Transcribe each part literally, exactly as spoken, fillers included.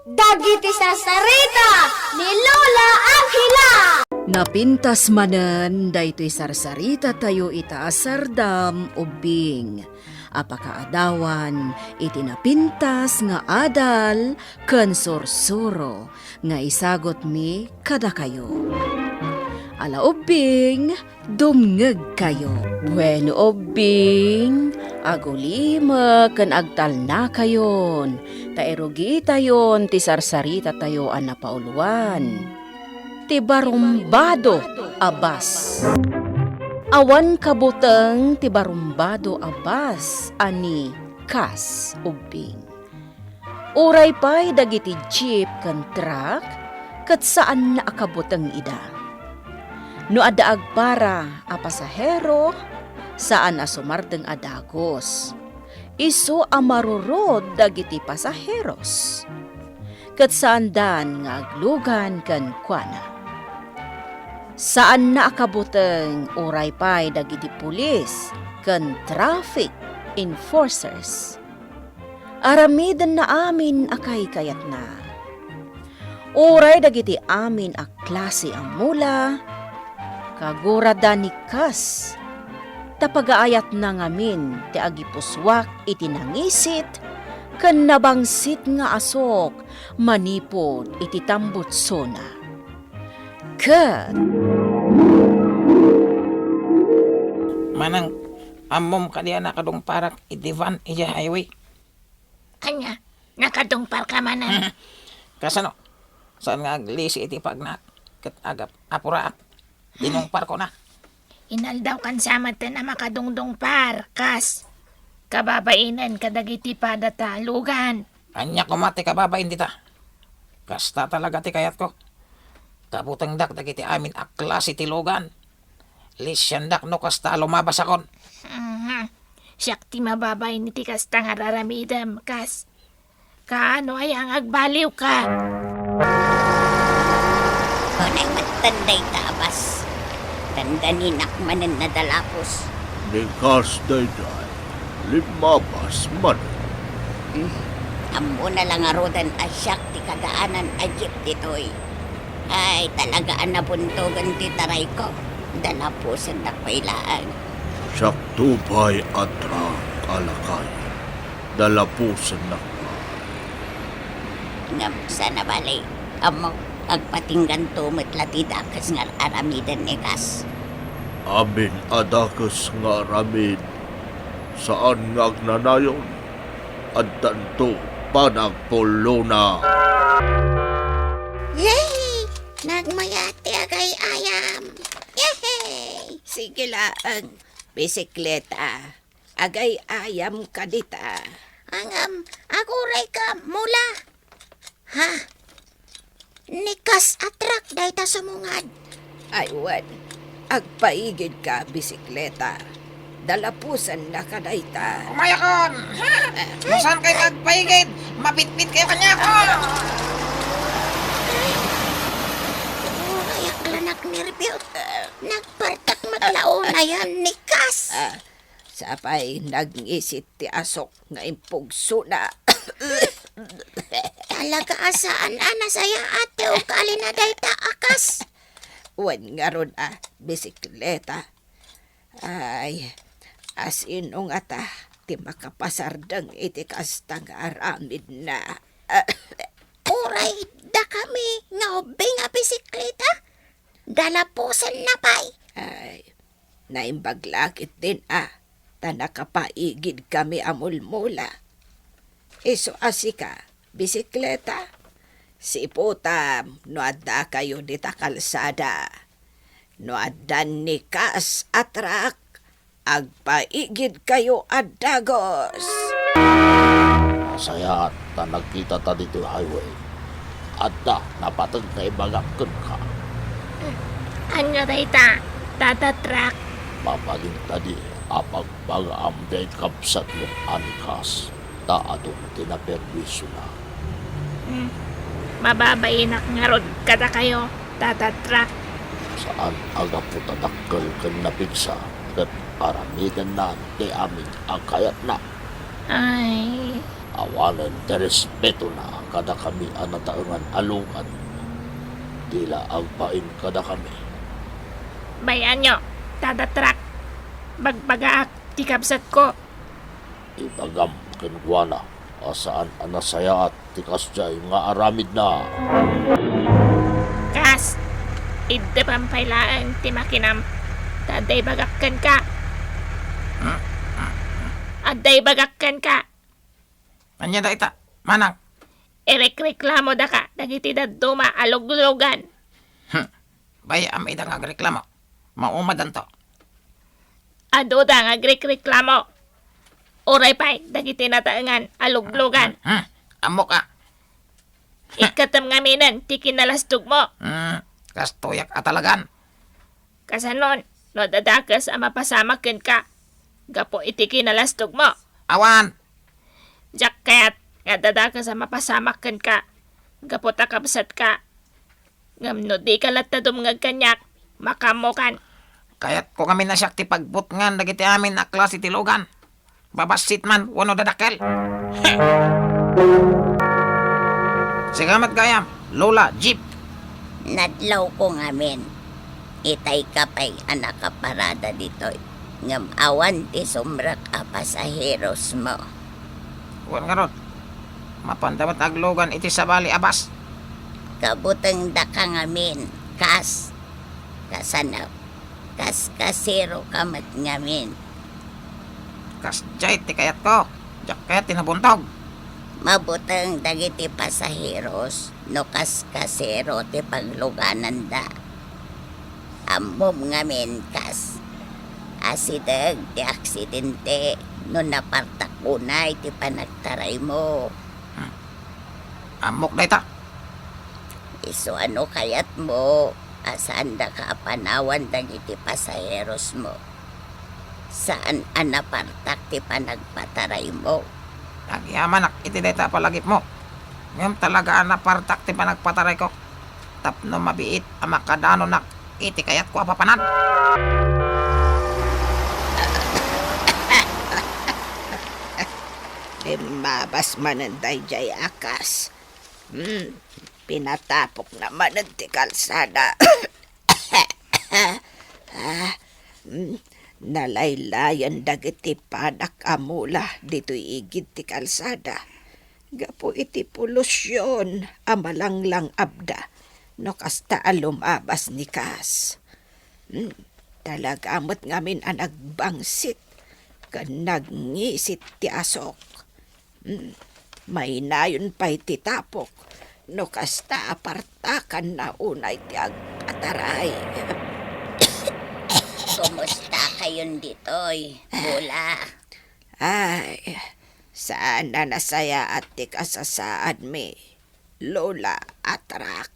Dagiti sarsarita ni Lola Angela. Napintas manen daytoy sarsarita tayo ita a sardam ubbing a pakaadawan iti napintas nga adal ken sursuro nga isagutmi kadakayo. Ala ubbing, dumngegkayo. Bueno, ubbing, agulimek ken agtalnakayon, ta irugitayon ti sarsarita tayo a napauluan. Ti barumbado a bas. Awan kabuteng ti barumbado a bas a ni kas ubbing. Uray pay dagiti jeep ken truck, ket saanna a kabuteng ida. No adda agpara a pasahero, saan a sumardeng a dagus. Isu a marurod dagiti pasaheros. Ket saandan nga aglugan kenkuana. Saanna a kabuteng uray pay dagiti pulis ken traffic enforcers. Aramidenna amin a kaykayatna. Uray dagiti amin a klase a mula, kagurada ni kas, ta pagaayatna ngamin ti agipusuak iti nangisit ken nabangsit nga asuk manipud iti tambutsona. Ket Manang, ammom kadi a nakadungparak iti van idiay highway? Ania? Nakadungparka manen? Kasano? Saan nga aglisi iti pagnak ket agap-, apuraak? Dinungparkona. Inaldawkan sa met a makadungdungpar, kas kababainen kadagiti pada ta lugan. Ania koma ti kababain dita? Kasta talaga ti kayatko. Kabutengdak dagiti amin a klase ti lugan. Lisiandak no kasta a lumabasakon. Mhm. Siak ti mababain iti kasta nga raramidem, kas. Kaano aya nga agbaliwka? Unay met dayta a bas. Dandaninak manen nadalapos. Ni kas daydiay, limmabas manen. Hmm. Ammona la ngaruden a siak ti kadaanan a jeep ditoy. Ay, talaga a nabuntogen ti tarayko. Dalapusennak pay laeng. Siakto pay a truck a lakay. Dalapusennak pay. Ngem saan a bale, ammo, agpatingganto met la ti dakes nga aramiden ni kas. Amin a dakes nga aramid, saan nga agnanayon, addanto panagpullona. Yay! Nagmayat ti agay-ayam! Yehey! Sige laeng, bisikleta. Agay-ayam ka dita. Ngem, agurayka, mula. Ha? Ni kas a truck dayta sumungad. Ay, wen. Agpaigidka, bisikleta. Dalapusennaka dayta. Umayakon! Ha? Eh. No saan kayo agpaigid, mabitbit kayo kaniak! Ay, uray, aglanak nerbios. Nagpartak met la unayen ni kas. Ah, Sapay nagngisit ti asok nga impugsona. Talaga a saan a nasayaat ti ugalina dayta a kas. Wen ngarud a bisikleta. Ay, asino ngata ti makapasardeng iti kasta nga aramidna? Uray dakami nga ubbing a bisikleta, dalapusenna pay. Ay, naimbag la ketdin a, ta nakapaigidkami a mulmula. Isu a sika, bisikleta, siputam no addakayo dita kalsada. No addan ni kas a truck, agpaigidkayo a dagus. Nasayaat ta nagkitata ditoy highway. Adda napateg nga ibagak kenka. Ania dayta, Tata Truck? Mabalin kadi a pagbagaam dayta kabsatmo a ni kas, ta adun ti naperwisona. Hmm. Mababainak ngarud kadakayo, Tata Truck. Saan a gapu ta dakkel ken napigsa ket aramidenna ti amin a kayatna. Ay. Awanen ti respetona kadakami a nataengan a lugan. Dila agbain kadakami. Bay-anyo, Tadatrak. Bagbagaak ti kabsatko. Ibagam kenkuana a saan a nasayaat ti kasdiay nga aramidna. Kas, iddepam pay laeng ti makinam, ta adda ibagak kenka. Adda ibagak kenka. Ania dayta, manang? Irekreklamodaka dagiti dadduma a luglugan. Hmm. Bay-am ida nga agreklamo. Maumadanto. Aduda nga agrekreklamo. Uray pay dagiti nataengan a luglugan. Hmm. Ammok a. Ikkatem ngaminen ti kinalasdogmo. Hmm. Kastoyak a talagan. Kasanon, no adda dakes a mapasamak kenka gapu iti kinalastogmo? Awan. Diak kayat nga adda dakes a mapasamak kenka gapu ta kabsatka. Ngem no dika latta dumngeg kaniak, makaammokan. Kayatko ngamin a siak ti pagbutngan dagiti amin a klase ti lugan. Babassit man wenno dadakkel. Sika met gayam, Lola Jeep. Nadlawko ngamin. Itayka pay a nakaparada ditoy, ngem awan ti sumrek a pasaherosmo. Wen ngarud, mapanda met aglugan iti sabali a bus. Kabutengdaka ngamin, kas. Kasano? Kaskaseroka met ngamin. Kasdiay ti kayatko. Diak kayat ti nabuntog. Mabuteng dagiti pasaheros no kaskasero ti paglugananda. Ammom ngamin kas, asideg ti aksidente no napartak unay ti panagtaraymo. Hmm. Ammok dayta. Isu a no kayatmo a saandaka a panawan dagiti pasaherosmo, saan a napartak ti panagpataraymo. Agyamanak iti dayta a palagipmo. Ngem talaga a napartak ti panagpatarayko tapno mabiit a makadanonak iti kayatko a papanan. Limmabas manen daydiay a kas. Hmm, pinatapokna manen ti kalsada. Ah, hmm, nalaylayen dagiti padak a mula ditoy igid ti kalsada gapu iti polusion a malanglang-abda no kasta a lumabas ni kas. Hmm, talaga met ngamin a nagbangsit ken nagngisit ti asok. Hmm, mainayon pay ti tapok no kasta a partakanna unay ti agpataray. Kumustakayon ditoy, Lola? Ay, saan a nasayaat ti kasasaadmi, Lola Atrak.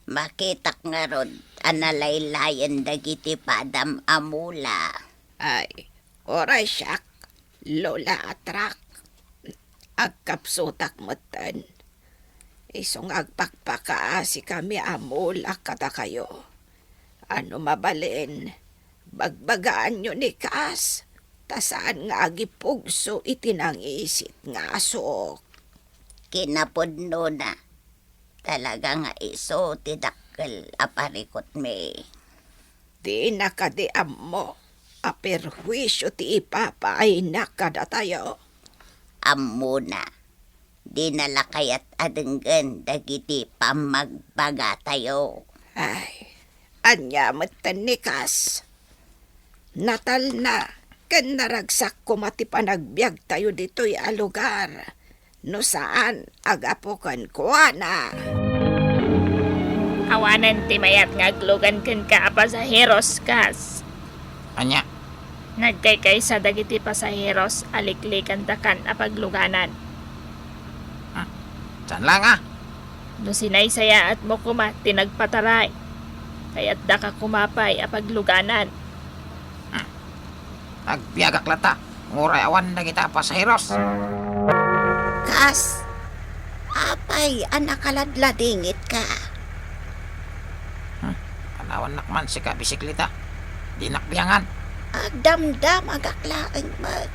Makitak ngarud a nalaylayen dagiti padam a mula. Ay, uray siak, Lola Atrak. Agkapsutak metten. Isu nga agpakpakaasikami a mula kadakayo. A no mabalin, bagbagaanyo ni kas, ta saan nga agipugso iti nangisit nga asok. Kinapudnona, talaga nga isu ti dakkel a parikutmi. Dina kadi ammo a perhuisio ti ipapaayna kadatayo? Ammona, dina la kayat a denggen dagiti pammagbagatayo. Ay, ania metten ni kas? Natalna ken naragsak koma ti panagbiagtayo ditoy a lugar. No saan a gapu kenkuana. Awanen ti mayat nga aglugan kenka a pasaheros kas. Ania? Nagkaykaysa dagiti pasaheros a liklikandakan a pagluganan. Hmm, saan la nga? No sinaysayaatmo koma ti nagpataray, kayatdaka koma pay a pagluganan. Hmm. Agbiagak latta, uray awan dagita a pasaheros. Kas, apay a nakaladladingitka? Hmm, panawannak man sika bisikleta. Dinak biangan. Agdamdamagak laeng met.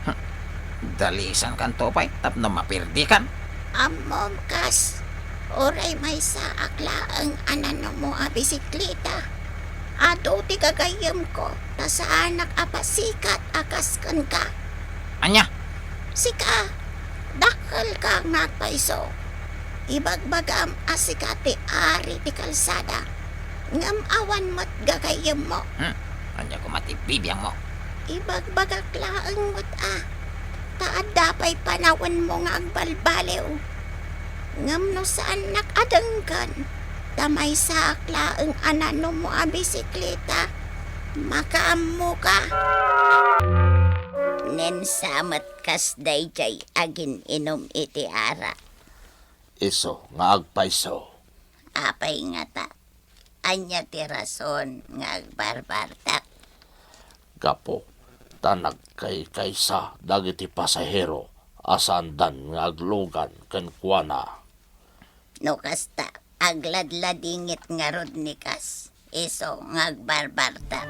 Hmm, Dalisankanto pay tapno mapirdikan. Ammom, Kas, uray maysaak laeng a nanumo a bisikleta. Adu ti gagayyemko, ta saanak a pasikat a kas kenka. Ania? Sika, dakkelka nga agpayso. Ibagbagam a sika ti ari ti kalsada, ngem awan met gagayyemmo. Hmm, ania koma ti bibiangmo? Ibagbagak laeng met a, ta adda pay panawenmo nga agbalbaliw. Ngem no saannak a denggen, ta maysaak laeng a nanumo a bisikleta, makaammoka. Nensa met kas daydiay agin-inum iti ara. Isu nga agpayso. Apay ngata? Ania ti rason nga agbarbartak? Gapu ta nagkaykaysa dagiti pasahero a saandan nga aglugan kenkuana. No kasta, agladladingit ngarud ni Kas, isu nga agbarbartak.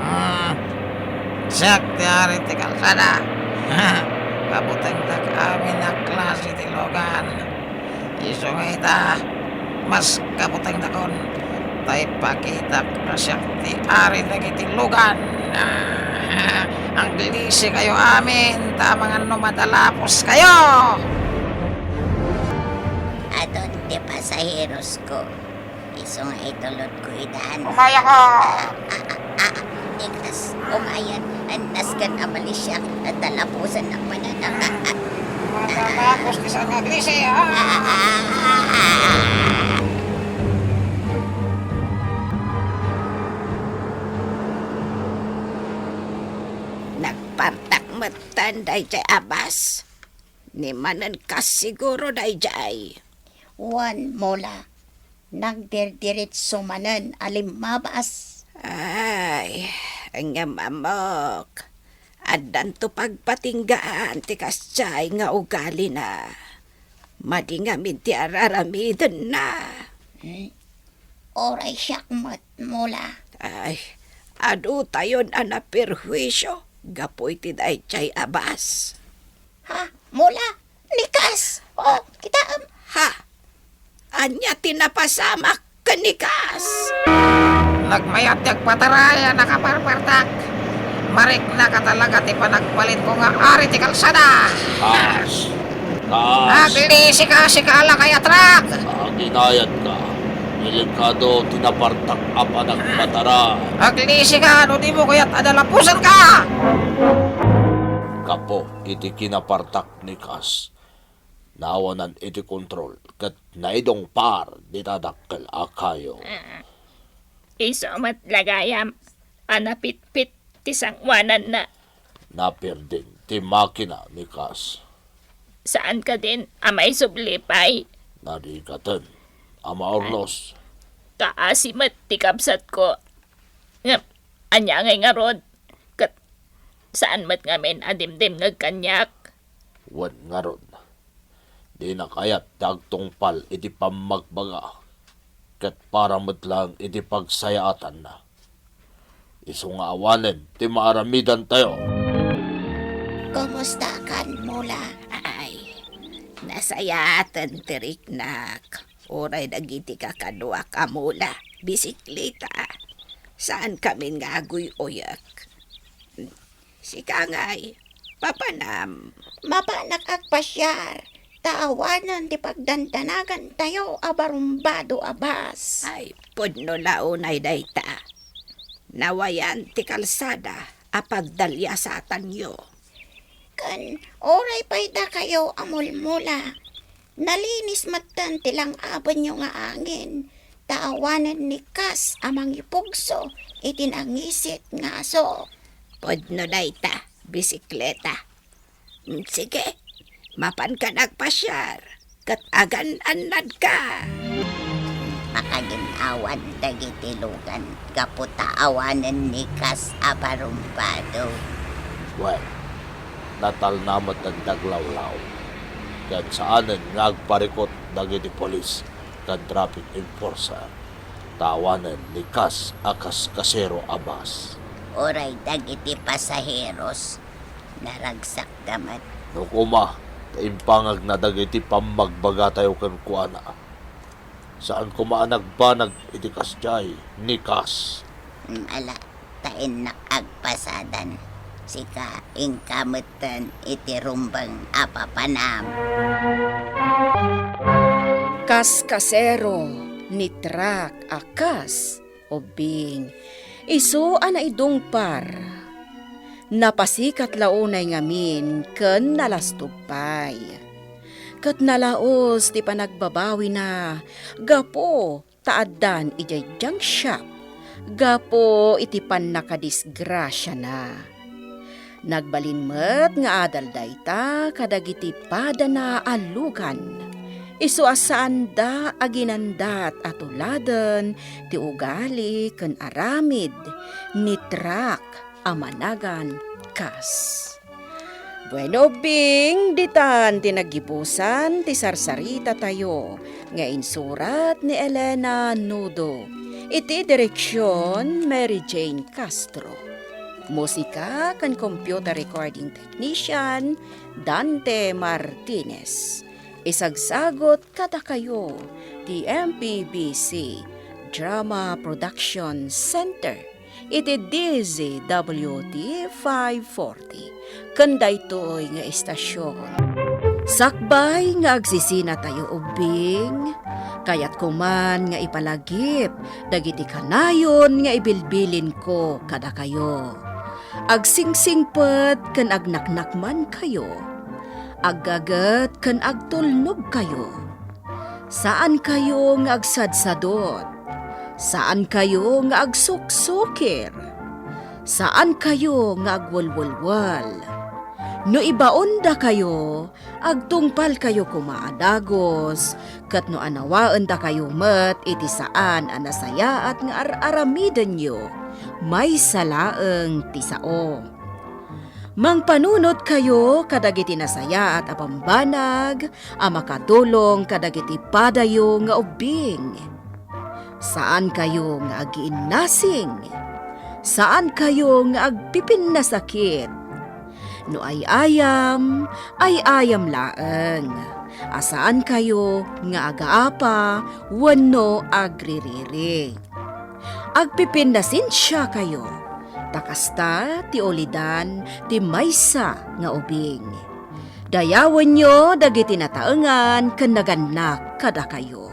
Hmm, siak ti ari ti kalsada. Kaputengtak amin a klase ti lugan. Isu nga ita, mas kaputengtakon, ta ipakitak a siak ti ari dagiti lugan. Aglisikayo amin, ta amangan no madalaposkayo. Adun ti pasaherosko. Isu nga itulodko idan. Umayako! Ah, ah, ah, ah, Nikas, umayan. Nasken a malisiak, talapusan ang mananang. Matalakos ti saan nga aglisi, ah! Nagpartak metten daydiay a bus. Ni manen kas siguro daydiay. Wen, Mola. Nagdirdiritso manen a limmabas. Ay, ngem ammok, addanto pagpatinggaan ti kasdiay nga ugalina. Madi ngamin ti ar-aramidenna. Hmm? Uray siak met, Mola. Ay, adutayon a naperhuisio gapu iti daydiay a bus. Ha? Mola? Nikas! Oh, kitaem! Ha? Ania ti napasamak ken Nikas? Nagmayat ti agpataray a nakaparpartak. Mariknaka talaga ti panagbalinko nga ari ti kalsada. Kas! Kas! Aglisika, sika a lakay a trak! Aginayadka. Delikado ti napartak a panagpataray. Aglisika no dimo kayat a dalapusanka! Gapu iti kinapartak ni Kas, naawanan iti kontrol ket naidungpar dita dakkel a kayo. Isu met la gayam a napitpit ti sanguananna. Napirdin ti makina ni Kas. Saan kadin a maisubli pay? Narigaten a maurnos. Kaasi met ti kabsatko. Ngem, ania ngay ngarud? Ket saan met ngamin a dimdimngeg kaniak? Wen ngarud, dinak ayat ti agtungpal iti pammagbaga, ket para met laeng iti pagsayaatanna. Isu nga awanen ti maaramidantayo. Kumustakan, Mola? Ay, nasayaaten ti riknak. Uray dagiti kakaduak a Mola, bisikleta. Saankamin nga aguy-uyek. Sika ngay, mapanam? Mapanak agpasiar, ta awanen ti pagdandanagantayo a barumbado a bus. Ay, pudno la unay dayta. Nawayan ti kalsada a pagdaliasatanyo. Ken uray pay dakayo a mulmula, nalinis metten ti lang-abenyo nga angin, ta awanen ni Kas a mangipugso iti nangisit nga aso. Pudno dayta, bisikleta. Mm, sige, mapankan agpasiar ket agan-annadka. Makagin-awan dagiti lugan gapu ta awanen ni Kas a barumbado. Wen, natalna met ti aglawlaw, ket saanen nga agparikut dagiti pulis ken traffic enforcer, ta awanen ni Kas a kaskasero a bus. Uray dagiti pasaheros, naragsakda met. No koma, ta impangagna dagiti pammagbagatayo kenkuana. Saan koma a nagbanag iti kasdiay ni Kas. Mm, ala, ta innak agpasadan. Sika, inka metten iti rumbeng a papanam. Kaskasero ni Trak a kas ubbing. Isu a naidungpar. Napasikat la unay ngamin ken nalastog pay. Ket nalaus ti panagbabawina gapu ta addan idiay junk shop gapu iti pannakadisgrasiana. Nagbalin met nga adal dayta kadagiti padana a lugan. Isu a saanda a ginandat a tuladen ti ugali ken aramid ni Trak a managan kas. Bueno, ubbing, ditan ti naggibusan ti sarsaritatayo nga insurat ni Elena Nudo. Iti direksion, Mary Jane Castro. Musika ken computer recording technician, Dante Martinez. Isagsagot kadakayo ti M P B C Drama Production Center iti D Z W T five forty ken daytoy nga istasion. Sakbay nga agsisinatayo ubbing, kayatko man nga ipalagip dagiti kanayon nga ibilbilinko kadakayo. Agsingsingpet ken agnaknakmankayo. Aggaget ken agtulnogkayo. Saankayo nga agsadsadot. Saankayo nga agsuksukir. Saankayo nga agwelwelwel. No ibaondakayo, agtungpalkayo koma a dagus, ket no anawaendakayo met iti saan a nasayaat nga ar-aramidenyo, maysa laeng ti sao. Mangpanunotkayo kadagiti nasayaat a bambanag a makatulong kadagiti padayo nga ubbing. Saankayo nga agiinnasing. Saankayo nga agpipinnasakit. No ay-ayam, ay-ayam laeng. A saankayo nga agaapa wenno agririri. Agpipinnasensiakayo, ta kasta ti ulidan ti maysa nga ubing. Dayawenyo dagiti nataengan ken nagannak kadakayo.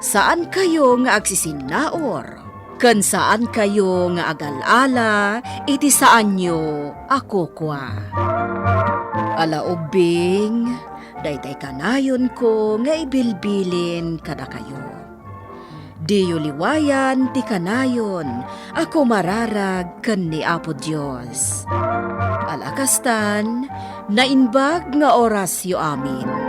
Saankayo nga agsisinnaur, ken saankayo nga agal-ala iti saanyo a kukua. Ala ubbing, daytay kanayonko nga ibilbilin kadakayo. Diyo liwayan ti kanayon a kumararag ken ni Apo Dios. Ala kastan, naimbag nga orasyo amin.